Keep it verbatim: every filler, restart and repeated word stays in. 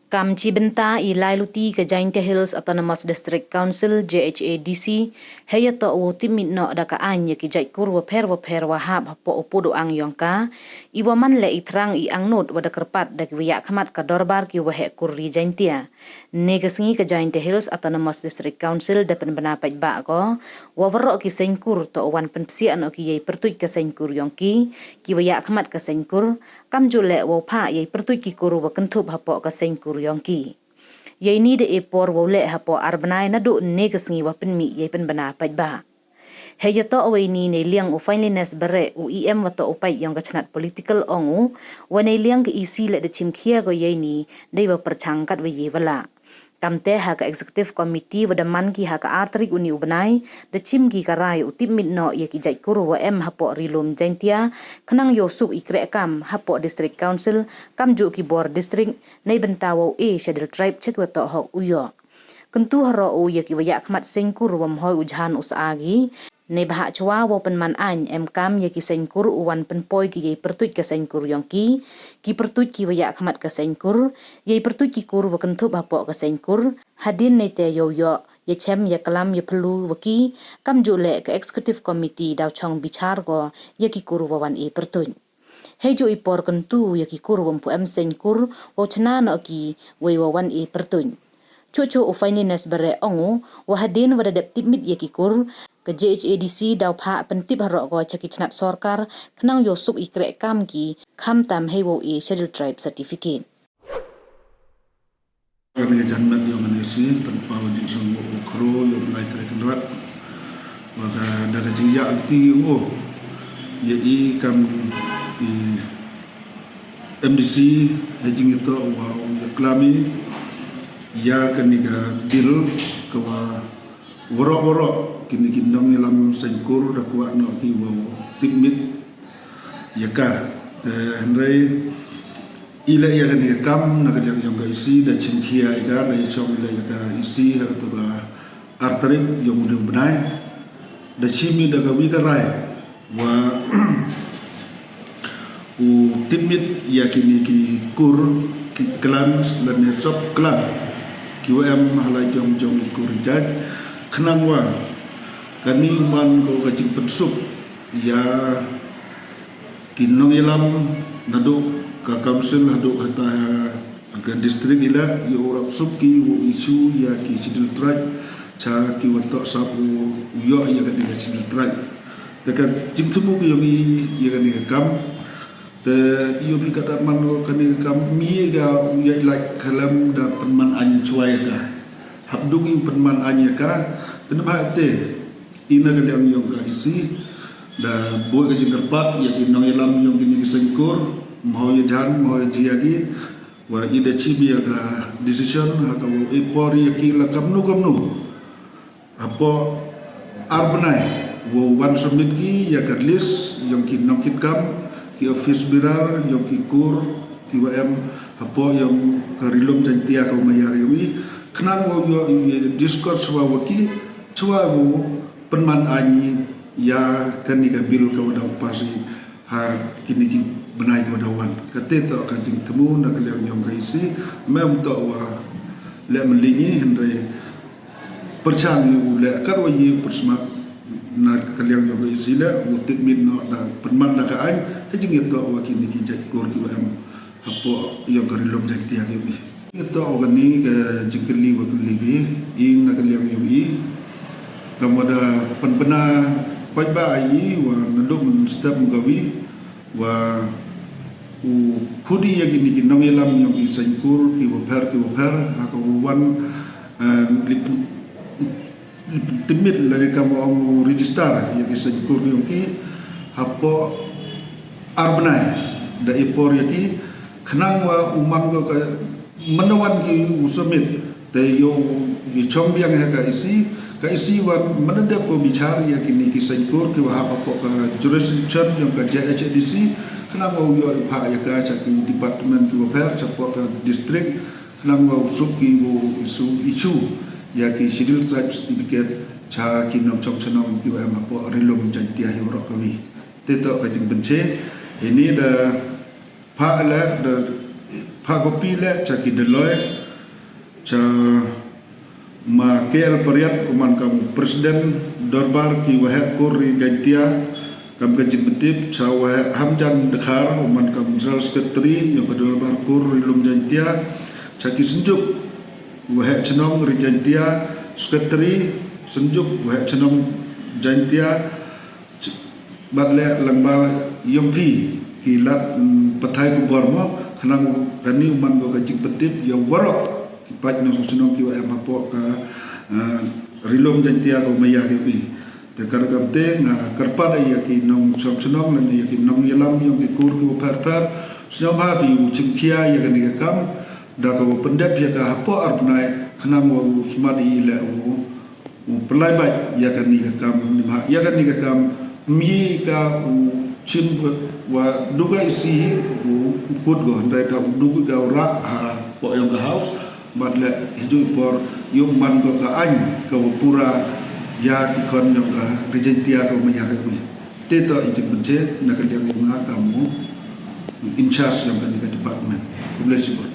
Kam chi bynta i lai luti ka Jaintia Hills Autonomous District Council, J H A D C, hei ya toh wow tipmit noh da ka aiñ ya ki jait kur wapher wapher wa hap hapoh u pud u ang yong ka, i wa man leh i thrang i angnud wa da kyrpad da ki wa yakhmat ka dorbar ki waheh kur ri Jaintia. Ne ka sngi ka Jaintia Hills Autonomous District Council da pynbna paidbah ko, wa waroh ki seng kur toh wan pynpsiah noh ki yei pyrtuit ka seng kur yong ki, ki wa yakhmat ka seng kur, kamjooh leh wow phah yei pyrtuit ki kur wa kynthup hapoh ka seng kur yong ki. Yei ni da e por wow leh hapoh ar bnai naduh ne ka sngi wa pynmih yei pynbna paidbah. Hei ya toh wei ni nei liang u Finelyness Bareh, u E M wa toh u paid yong ka chnat political, ong u, wa nei liang ka E C leh da chim khia ko yei ni, dei wa pyrchang kat wa yei wa lah. Kamte ha ka executive committee wa da man ki ha ka ar tarik u ni u bnai, da chim ki ka rai u tipmit noh ya ki jait kur wa em hapoh ri lum Jaintia, khnang yow suk i kreh kam hapoh district council, kamjooh ki bor district, nei bynta wow e Scheduled Tribe cha ki wa toh hok u yoh. Kyntu haroh u ya ki wa yakhmat seng kur wa mhoi u jhan u sa agi, nei bha chwa wow pynman aiñ em kam ya ki seng kur u wan pynpoi ki yei pyrtuit ka seng kur yong ki, ki pyrtuit ki wa yakhmat ka seng kur, yei pyrtuit ki kur wa kynthup hapoh ka seng kur, hadien nei te yow yoh ya chem ya klam ya phylla wa ki, kamjooh leh ka executive committee daw chong bichar ko ya ki kur wa wan e pyrtuit. Hei jooh i por kyntu ya ki kur wa ym pu em seng kur wow chna noh ki wei wa wan e pyrtuit. Chuh chuh u Finelyness Bareh ong u, wa hadien wa da dep tipmit ya ki kur, ka J H A D C daw phah pyntip haroh ko cha ki chnat sorkar, khnang yow suk i kreh kam ki, khamtam hei wow e Scheduled Tribe certificate. Kani ka janmiet yong kani ka sngi, pynpaw jingsngew u khro yong u Blai Tre Kynrad. Wa ka da ka jingyakhmat yong u, ya i kam i M D C, hei jingitoh wa u yaklam i ya kani ka bill ka wa waroh waroh kini ki nongyalam seng kur da kwah noh ki wow tipmit ya ka. Te hynrei i leh ya kani ka kam na ka liang yong ka E C da chim khia ya ka, da ya chong i leh ya ka E C ha ka tu ka ar tarik yong u ni u bnai. Da chim i da ka wi ka rai wa u tipmit ya kini ki kur, ki clans lane sub clan ki wa em ha la jong jong ki kur jait, khnang wa kani u man ko ka jingpynsuk ya ki nongyalam naduh ka council haduh hata ka district i leh, yow rap suk ki wow issue ya ki Scheduled Tribe cha ki wa toh sap u yoh ya kani ka Scheduled Tribe. Te ka jingthmu ki yong i ya kani ka kam. Te yow bi ka da man ko kani ka kam mi ka u ya i lait khlem da pynman aiñ chwa ya ka. Hap dung i pynman aiñ ya ka. Te na bha te i na ka liang yong ka E C da buh ka jingkyrpad ya ki nongyalam yong kini ki seng kur, mhoi ya jhan, mhoi ya jia ki, wa i da chim ya ka decision ha ka wow e por ya ki la kamnu kamnu hapoh ar bnai wow wan submit ki ya ka list yong ki nongkitkam, ki office bearer yong ki kur ki wa em hapoh yong ka ri lum Jaintia ka wa maya yong i, khnang wow yoh i discuss wa wa ki chwa wow pynman aiñ ya kani ka bill ka wa da pass i ha kini ki bnai ki wa da wan. Kate toh ka jingthmu na ka liang yong ka E C, mem toh wa leh mylli ngi, hynrei pyrchang i u leh kat wa i pyrsmat na ka liang yong ka E C leh u tipmit noh da pynman da ka aiñ ha jingitoh wa kini ki jait kur ki wa em hapoh yong ka ri lum Jaintia ki wi. Ngi toh wa kani ka jingkylli wa kylli ki i na ka liang yong i. Kam wa da pynbna paidbah i wa naduh mynstep mynkawi wa u khudi ya kini ki nongyalam yong ki seng kur ki wa pher ki wa pher ha ka wa wan, eh, li pyn tipmit lane kam wa ong u register ya ki seng kur yong ki hapoh ar bnai da e por ya ki, khnang wa u man ko ka man da wan ki u submit. Te yow i chong biang ha ka E C, ka E C wan man da dep ko bichar ya kini ki seng kur ki wa hap hapoh ka jurisdiction yong ka J H A D C, khnang wa u yoh i phah ya ka cha ki department ki wa pher chapoh ka district, khnang wa u suk ki wow issue, issue ya ki Scheduled Tribe certificate cha ki nongchong chnong ki wa em hapoh ri lum Jaintia hi waroh kawi. Te toh ka jingpynche. Ini da phah leh da Pha copy le cha ki Deloi, cha ma K L Pariat u man kam President Dorbar ki Waheh Kur ri Jaintia, kam ka jingpyntip cha Waheh Hamjan Dkhar u man kam General Secretary yong ka Dorbar Kur ri lum Jaintia, cha ki Synjuk Waheh Chnong ri Jaintia, Secretary Synjuk Waheh Chnong Jaintia, bad le lang ba yong phi ki lad, mm, pathai khubor mo, khnang kani u man ko ka jingpyntip ya waroh ki paid nongshong chnong ki wa em hapoh ka, ah, ri lum Jaintia ko maya ki wi. Te ka rukom te nga kyrpad ya ki nongshong chnong lane ya ki nongyalam yong ki kur ki wa pher pher, sngewbha phi u chimkhia ya kani ka kam, da ka wa pyndep ya ka hapoh ar bnai, khnang wa u smat i le u u pynlai bait ya kani ka kam, ni ma ya kani ka kam, mi ka u chim wa du ka isi hi u kut ko, hynrei da u du ka u rak hapoh yong ka house, bad le hijui por yow man ko ka aiñ ka wa pura ya ki khon yong ka ri Jaintia ko maya ka wi. Te to i jingpynche na ka liang yong nga kam u in charge yong kani ka department. Khublei shibun.